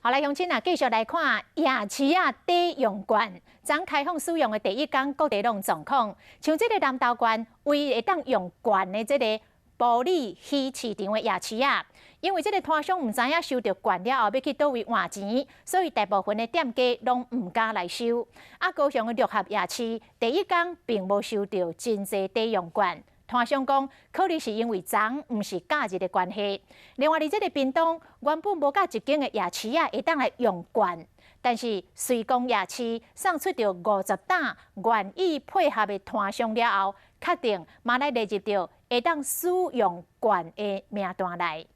好來，鄉親啊，繼續來看夜市仔抵用券，昨開放使用的第一工，各地攏狀況。像這个南投縣，唯一會當用券的這个埔里魚市場的夜市仔，因為這个攤商毋知影收著券了後欲去佗位換錢，所以大部分的店家攏毋敢來收。啊，高雄的六合夜市第一工並無收著真濟抵用券。攤商講，可能是因為昨毋是假日的關係。另外，佇這个屏東，原本無甲一間的夜市仔會當來用券，但是瑞光夜市送出著50擔願意配合的攤商了後，確定嘛來列入著會當使用券的名單內。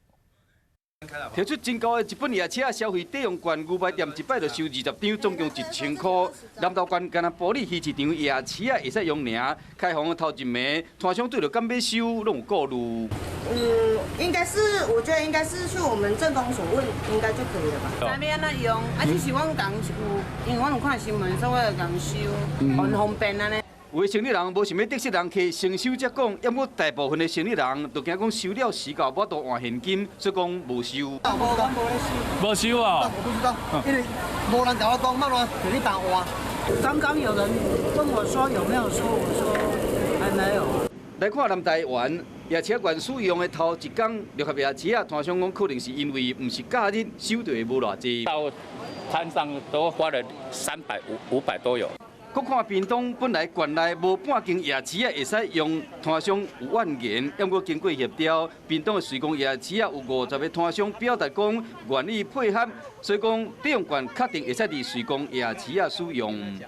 提出真高的一本夜市仔消費抵用券，牛排店一擺就收20張，總共1000箍。南投縣干焦埔里魚市場夜市仔會使用爾，開放的頭一暝，攤商對著敢欲收，攏有顧慮。嗯，應該是，我覺得應該是去我們鎮公所問，應該就可以了吧。知欲按怎用，啊，只是阮共有，因為阮有看新聞，所以我就共收，很方便按呢。有的生理人無想欲得失人客，先收才講，猶過大部分的生理人都驚講收了時到無法度換現金，所以講無收。無收啊？我不知道，因為無人共我講，嘛亂給你辦換。剛剛有人問我說有沒有收，我說還沒有。來看南台灣夜市券使用的頭一工，六合夜市仔攤商講，可能是因為毋是假日，收著的無偌濟。到攤上都花了三百五500都有。閣看屏東本來縣內無半間夜市仔會使用，攤商有怨言，猶過經過協調，屏東的瑞光夜市仔有50個攤商表達講願意配合，所以講抵用券確定會使佇瑞光夜市仔使用。